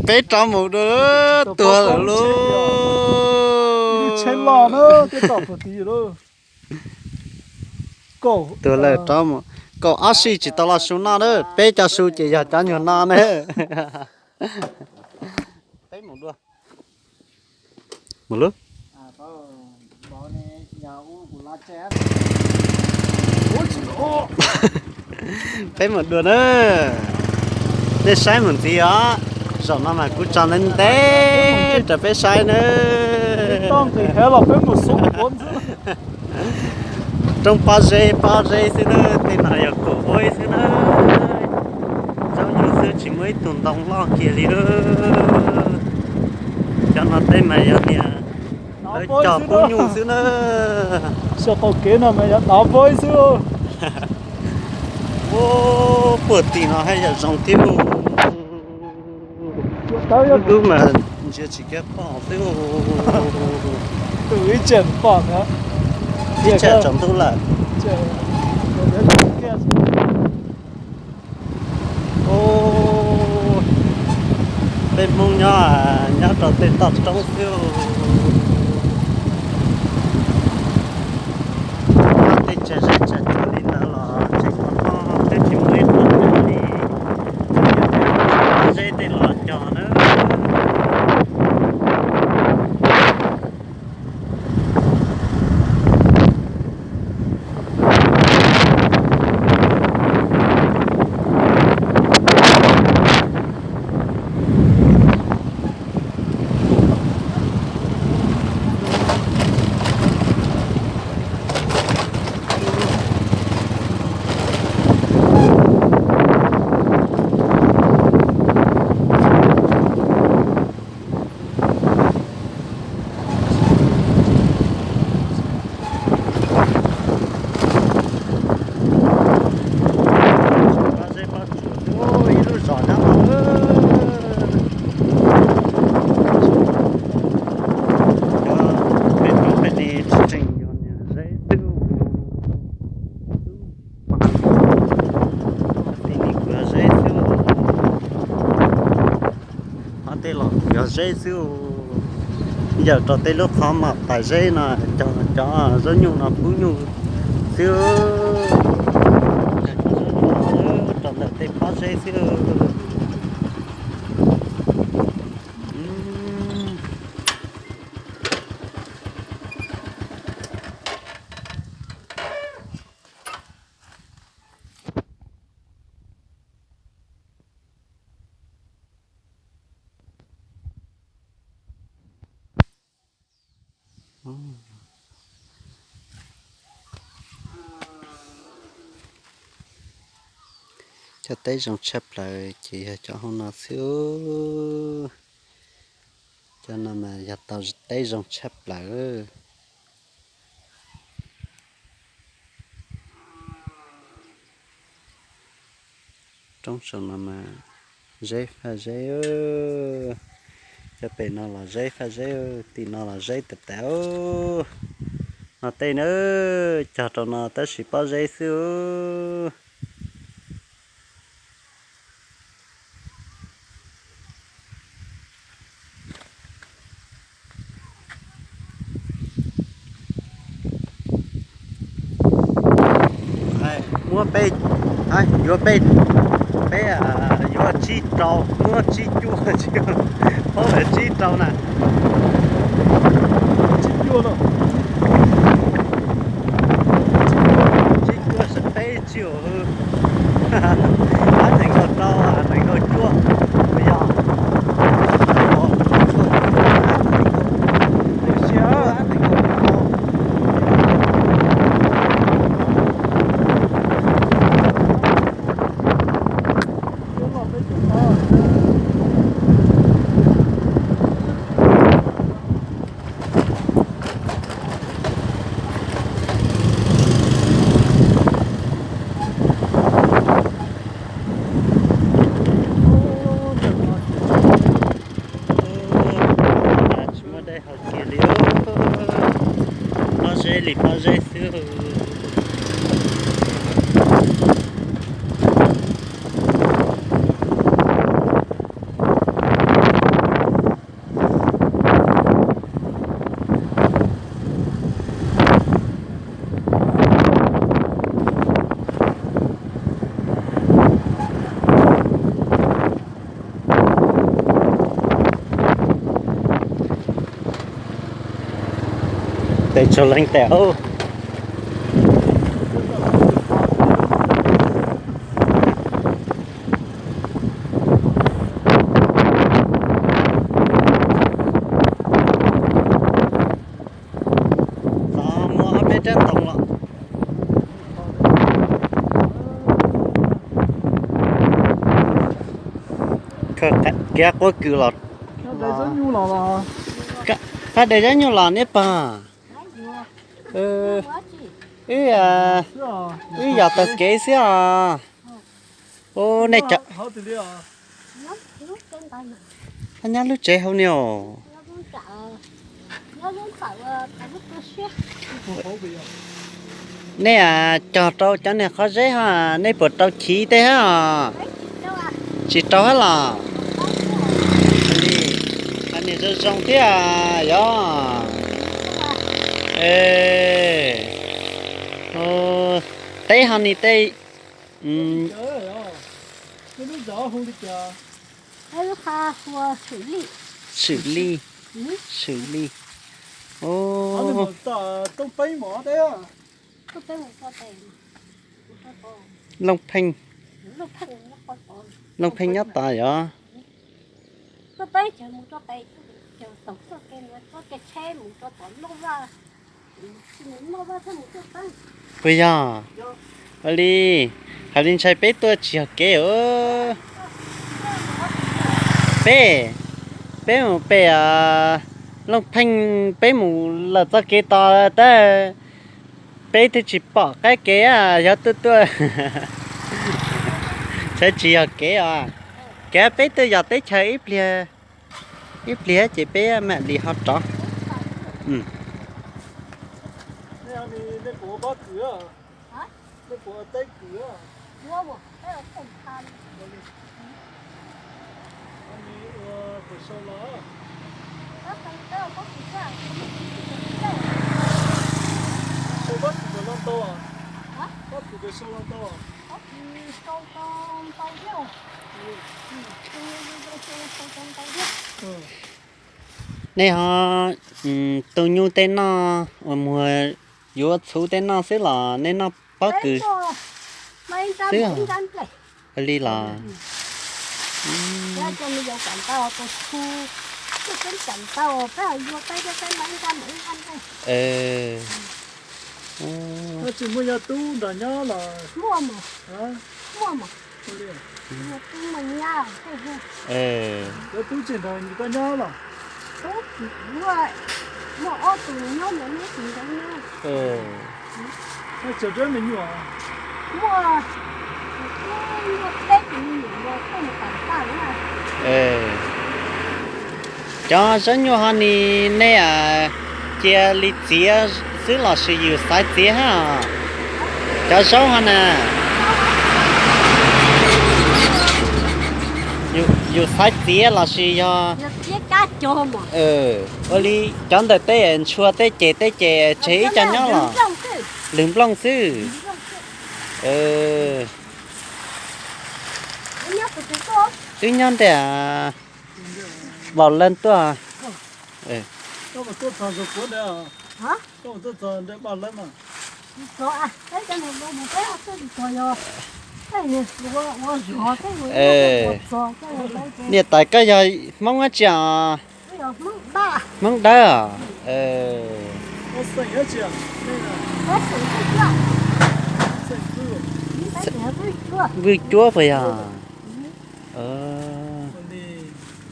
Peb rov mus dua, tuag lawm lauj. Tuag lawm rov mus. Kaum ob sij tsis tau los su noj na, peb cov su ces yog cov nyuag no na. Peb mus dua. Mus lub. Peb mus dua na. Nej saib mus ntxiv os. Zaum no mas kuv tso ntev ntev rau peb saib na. Roob pob zeb pob zeb xwb na, tej no yog kaum huab xwb na. Zaub nyuj xwb tsis muaj ib tug ntoo loj kiag li. Cov no tej mas yog niag lawv cog pub nyuj xwb na. Xyov tau kev no mas yog dav vab xwb. Ua, puag tim no haj yam zoo thiab. Lub dub mas ntsia tsis kiag pom xwb. Ib tsam pom na. Ib tsam tsaus ntuj lawm. Peb Hmoob nyob, nyob rau tej toj roob xwb. Tej tsav zeb tsav tsuag li ntawd los tseem qhov no twb tsis muaj ib qho li. Zeb tej los cog na. Pob zeb pob tsuas xwb, ib lub zos nyob no. Cov pej tug pej ni tseem yog niag zeb xwb. Tim ni kuv yog zeb xwb. Qhov tej los kuv yog zeb xwb. Yawm rau tej lub qhov mam tais zeb no, cov zaub nyuj no pub nyuj xwb. Rau ntawm tej pob zeb xwb. Cov teb zoo tshaj plaws ces yog cov hauv no xwb. Cov no mas yog tau teb zoo tshaj plaws. Roob saum no mas zeb faj zeb, cov pem no los zeb faj zeb, tim no los zeb tas tas. No tej na, cog rau no tab sis pob zeb xwb. Muab peb, yuav peb, peb yuav tsib rau, muab tsib cuaj, paub lawm tsib rau na. Tsib cuaj, tsib cuaj, peb tsib. Ab nees nkaum rau, nees nkaum cuaj, yog. Tsis muaj dej haus kiag li. Pob zeb li pob zeb xwb. Tsaug leej tes. Muaj ob peb rab ntoo los. Kiav quab kws los. Fab de zaub nyuj los niam pog. Wb, wb yos taug kev xwb os. Ub, nej cov, nyob lub tsev hauv ni os. Nej cog rau cov niag qhov zeb ho, nej puas rau chiv tej hab os? Tsis rau hab los? Li, hais niag zoo zoo thiab yog. Teb ho ni tej. Swm Lij, Swm Lij. Looj Pheej, Looj Pheej nyob tod yog. Puas yog? Ua li, hais li ntshai peb tuaj tsis yog kev os. Peb, peb mus pem Looj Pheej, peb mus lawm txoj kev tod tab peb twb tsis pom qab kev, yog tuaj tuaj ntshai tsis yog kev os. Kev peb tuaj yos teb chaws ib pliag, ib pliag ces peb mam li ho rov. Nej ho tu nyuj tej noj uas muag yuav txhuv tej noj xwb los nej noj pob kws xwb? Li los. Cov zaub nyuj ho ni nej cia li txiav xwb lossis yus xaiv txiav hab? Cov zaub ho na, yus xaiv txiav lossis yog? Ua li cov ntawm tej ntshua tej ces tej ces tseg ib co nyob los? Lwg nplooj xwb. Wb nyob ntawm Vaum Leej tuaj. Niam tais koj yog Hmoob dab tsi os? Hmoob Dawb. Vwj Cuab puas yog?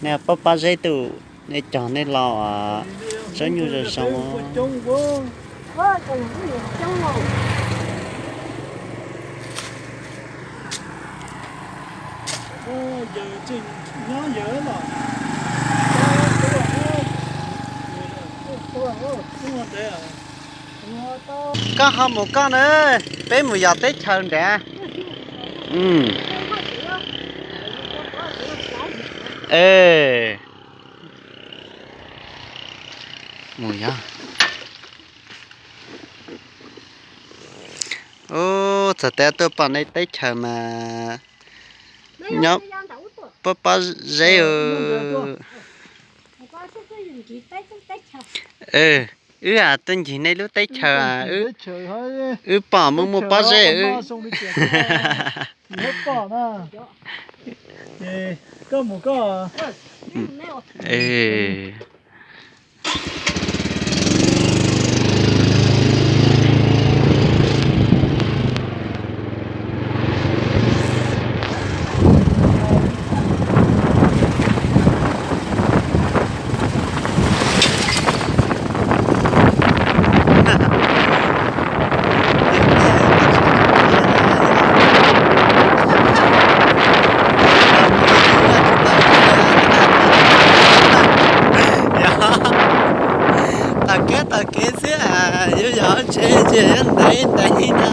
Nej pab pab zeb tus, nej cog nej los zaub nyuj zoo zoo. Koj ho mus koj na, peb mus yos teb chaws nrad. Mus yos. Ub, txawm tias tuaj pom nej teb chaws mas nyob pab pab zeb. Wb tuaj ncig nej lub teb chaws, wb pom mus muaj pob zeb wb. Tom kev tom kev xwb, yuav yog tsheb ces ntev ntev na.